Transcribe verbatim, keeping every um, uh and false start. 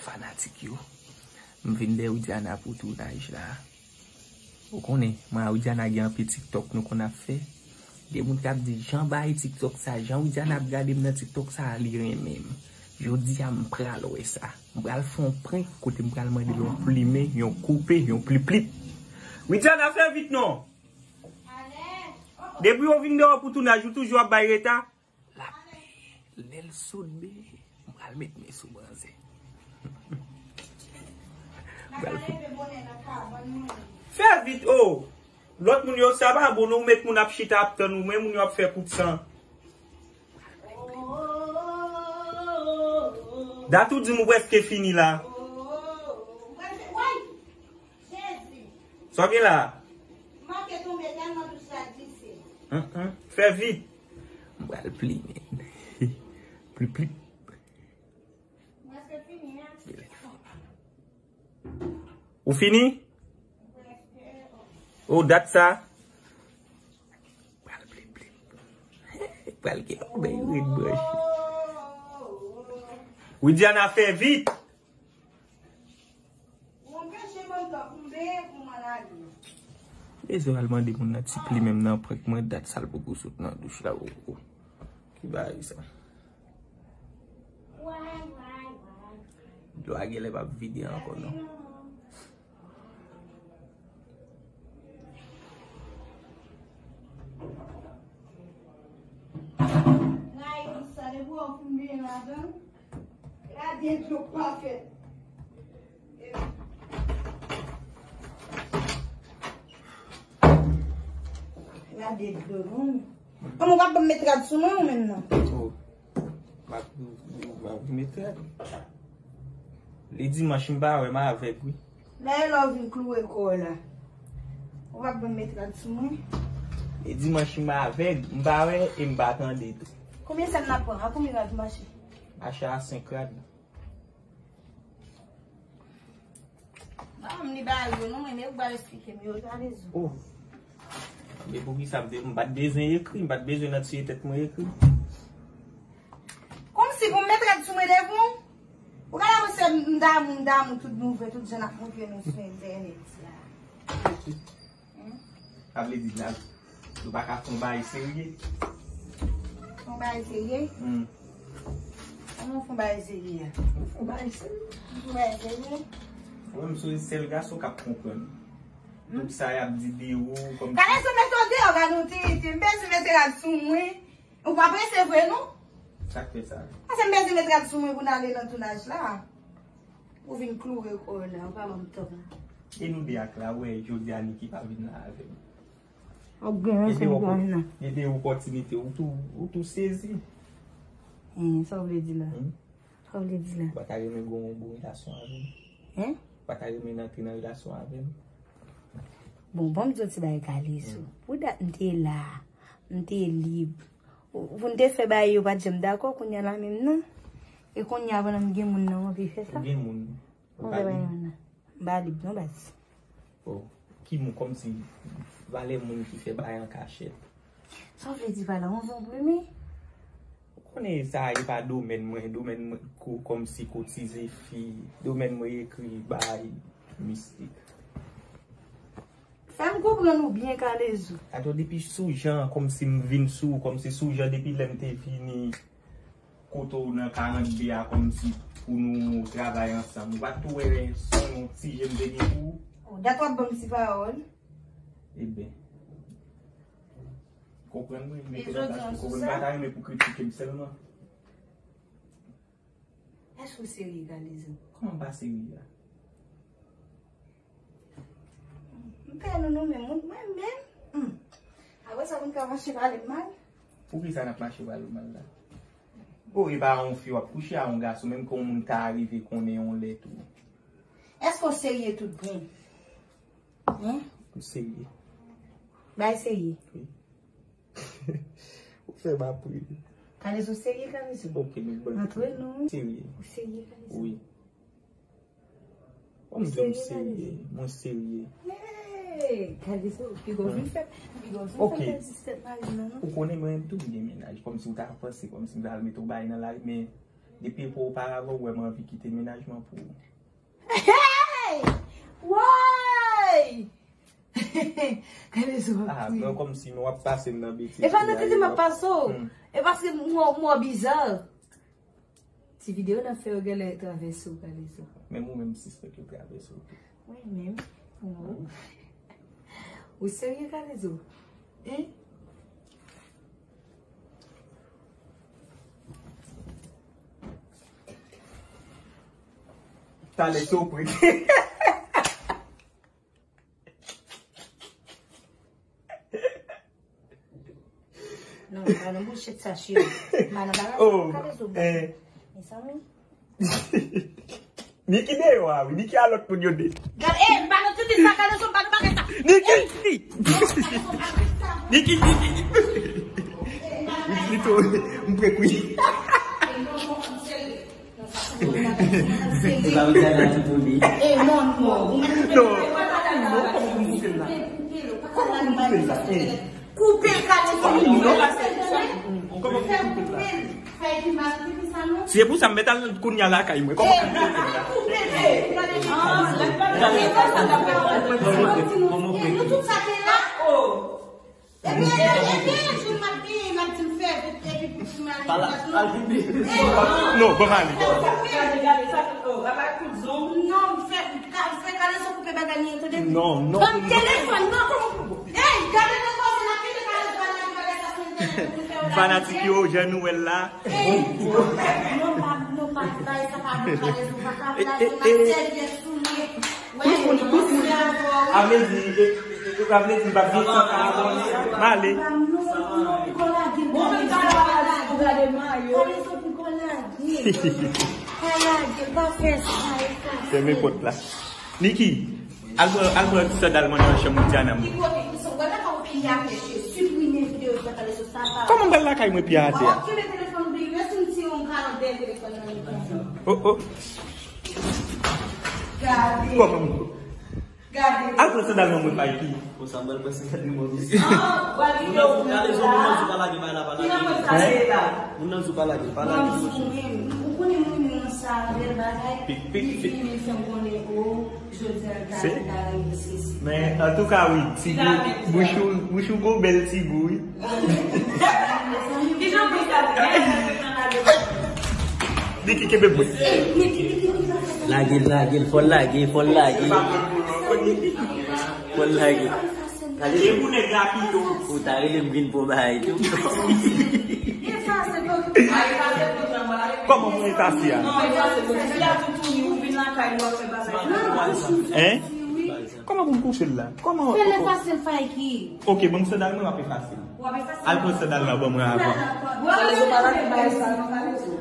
Fanatik yo, m vin dèyè Widiana pou tounaj la. Ou konnen, mwen a Widiana gen anpil TikTok nou konn ap fè. Gen moun k ap di, "Jan bay TikTok sa, jan Widiana ap gade m nan TikTok sa, li renmen m." Jodi a, m pral wè sa. M pral fè yon prank kote m pral mande l yon plimen, yon koupe, yon pliplip. Widiana, fè vit non! Depi w vin dèyè pou tounaj, ou toujou ap bay reta. L ap, lè l sot bebe, m pral met men sou manzè. M pral fout. Fè vit, o! Lòt moun yo, sa pa bon, non, ou met moun ap chita ap tann ou, men moun yo ap fè kout san. Dat ou di m ou prèske fini la. Sa w gen la? Hum, hum. Fè vit. M pral plimen. Plip, plip. Ou fini? O, dat sa. Pral plip, plip. Pral gen yon bèy red branche. Widiana, fè vit. Bezwen al mande moun nan ti plimen m nan prank mwen, dat sa l poko sot nan douch la, o, o. Ki bagay sa? Dlo a genlè p ap vide ankò, non. Gade dlo k pa fèt. Gade dlo, non. Kòman w ap ban m met rad sou mwen ou menm nan? Oh. M ap, m ap met rad. Li dimanch m pa wè, m avèg wi. Lè lè w vin kloure kò w la. Ou p ap ban m met rad sou mwen? Li dimanch m avèg, m pa wè e m pa tande tou. Konbyen sèn n ap pran? A konbyen rad mache? Mache a senk rad. Ban m li ba yo non, men ou pral esplike m yo, gade zo. Oh. Men poukisa m te, m pa t bezwen ekri, m pa t bezwen nan tiye tèt mwen ekri. Kòmsi pou m met rad sou mwen devan w? Ou ka panse m damou, m damou tout nouvèl, tout jan n ap montre nou sou entènèt la. Sa vle di la, nou pa ka fè yon bagay serye. Fè yon bagay serye? Hmm. Kòman fè yon bagay serye a? Fè yon bagay serye. Fè yon bagay serye? Mwen, m se sèl gason k ap konprann. Hmm? Tout sa y ap di de ou, kòm... Gade sou metòd de yo, gade yon tiriti. M bezwen mete rad sou mwen. Ou pa prese vre, non? Sa k fè sa? Paske m bezwen mete rad sou mwen pou n ale nan tounaj la. Ou vin kloure kò w la, ou pa ban m tan. E nou de ak la, wè, jodi a Niki pa vin la avè m. Ap gen yon sèl gaz nan. Gen de opòtinite, ou tou, ou tou sezi. Hen, sa w vle di la? Hmm? Sa w vle di la? Ou pa ta renmen gen yon bon relasyon avè m? Hen? Ou pa ta renmen antre nan relasyon avè m? Bon, ban m di w ti bagay, Kalezo. Hmm. Pou dat m te la, m te lib. Pou n te fè bagay yo pa t janm dakò, kounye a la menm nan. E kounye a pandan m gen moun nan, m anvi fè sa. Ou gen moun? Ou pa lib? M pa lib non baz. Oh, ki moun, kòmsi valè moun ki fè bagay an kachèt. Sa w vle di pa la, yon zonbri mi? Ou konnen sa e pa domèn mwen, domèn mwen ko-, kòmsi kotize fi, domèn mwen ekri bagay mistik. Fè m konprann ou byen, Kalezo. Atò, depi sou jan, kòmsi m vin sou, kòmsi sou jan, depi lè m te vini kote w nan karant de a, kòmsi pou nou travay ansanm. Ou pa t tou wè se yon ti je m te gen pou ou? Oh, dat w ap ban m ti pawòl. Eben. Konprann mwen, mete nan plas pou konprann. M pa ta renmen pou kritike m sèlman. Èske w serye, Kalezo? Kòman m pa serye a? M pè nou nou menm, mwen, mwen menm. Hmm. Apre sa, moun ka mache pale m mal. Poukisa n ap mache pale w mal la? Oh, e pa yon fi w ap kouche a yon gason, menm ke yon moun ta rive konnen yon lè tou. Èske w serye tout bon? Hen? M serye. Bay serye. Wi. Ou fè m ap ri. Kalezo serye, Kalezo. Ok, nou bon. Antre nou. Serye. Ou serye, Kalezo? Wi. Ou serye, Kalezo? Mwen serye. Mwen serye. Hey, Kalezo, piga w vin fè, piga w vin fè disèt mari nan, non? Ou konnen mwen menm tou m gen mennaj. Kòmsi ou ta panse, kòmsi m ta al mete yon bagay nan lari, men Depi pou oparavan, ou wè m anvi kite mennaj mwen pou ou. Hey! Woy! Kalezo ap kriye. Ah, mwen kòmsi mwen w ap pase m nan betiz. E pa nan tete m ap pase w. Hmm. E paske mwen, mwen biza. Ti videyo n ap fè yo genlè travèse w, Kalezo. Menm ou menm, sispèk yo travèse w tou. Mwen menm? Non. Ou serye, Kalezo? Hein? Talè sopri. Non, pa nan bouchèt sa, cheri. Pa nan bagay sa, Kalezo. Mezanmi. Niki deyò a, wi. Niki a lòt moun yo de. Gad, eh, pa nan tete sa, Kalezo, pa nan bagay sa. Niki! Niki, Niki! Li to, m prek wi. Ou pa vle gade la tout ou li. Eh, non, non. Non. Koupe l la. Kouman pou koupe l la? Eh. Koupe l, Kalezo. Koupe l. Koupe l. Fè epi mal, epi sa non. Si se pou sa, m mèt al kounye a lakay mwen. Kòman pou koupe l la? Koupe l. Koupe l. Eh, nou tout sa te la. Epi, epi, epi, epi, m ap di, m ap di m fè vit, epi pou m ale. Pala, al vin. Non, ban m ale. Gade, gade, sa, oh, papa kout zong. Non, m fè, ka, fè Kalezo koupe bagay li an, tande? Non, non. Ban m telefòn, non. Ey, gade nan kòman n ap kite Kalezo al nan bagay sa sou entènèt pou fè w la. Fanatik yo, jan nou wè l la. Ey, non, pa, non, pa, bagay sa pa bon, Kalezo, pa ka plas, m ap sèvyèt sou li. Tout moun, tout moun. A vle di, e, e, e, a vle di, m p ap gen tan. M ale. Fèmen pòt la. Niki, al pran, al pran sandal mwen nan chanm Diana. Kòman m pral lakay mwen pye atè a? Oh, oh. Kòman m Gade. Al pran sandal nan mwen, Mikey. Bon, sa m pral pran sandal nan mwen. Ah, w al kite w. Gade, zon moun nan di pa lage, pa la, pa lage. Moun nan di pa lage, pa lage. Ou konnen moun nan sa, bèl bagay. Pik, pik, pik. Li fini fè m konnen, o, jodi a, l ta, l ta reyisi. Men, antouka, wi, ti gou, bouch ou, bouch ou gon bèl ti gou, wi. Niki kenbe bwèt. Lage l, lage l, fò l lage, fò l lage. Fò l lage. Ou ta rele m vin pran bagay tou. Kòman pou efase a? Hein? Kòman pou m kouche l la? Kòman? Fè l efase l, Mikey. Ok, ban m sandal mwen, w ap efase l. W ap efase l. Al pran sandal la ban mwen avan. Kalezo pa lage bagay sa non, Kalezo.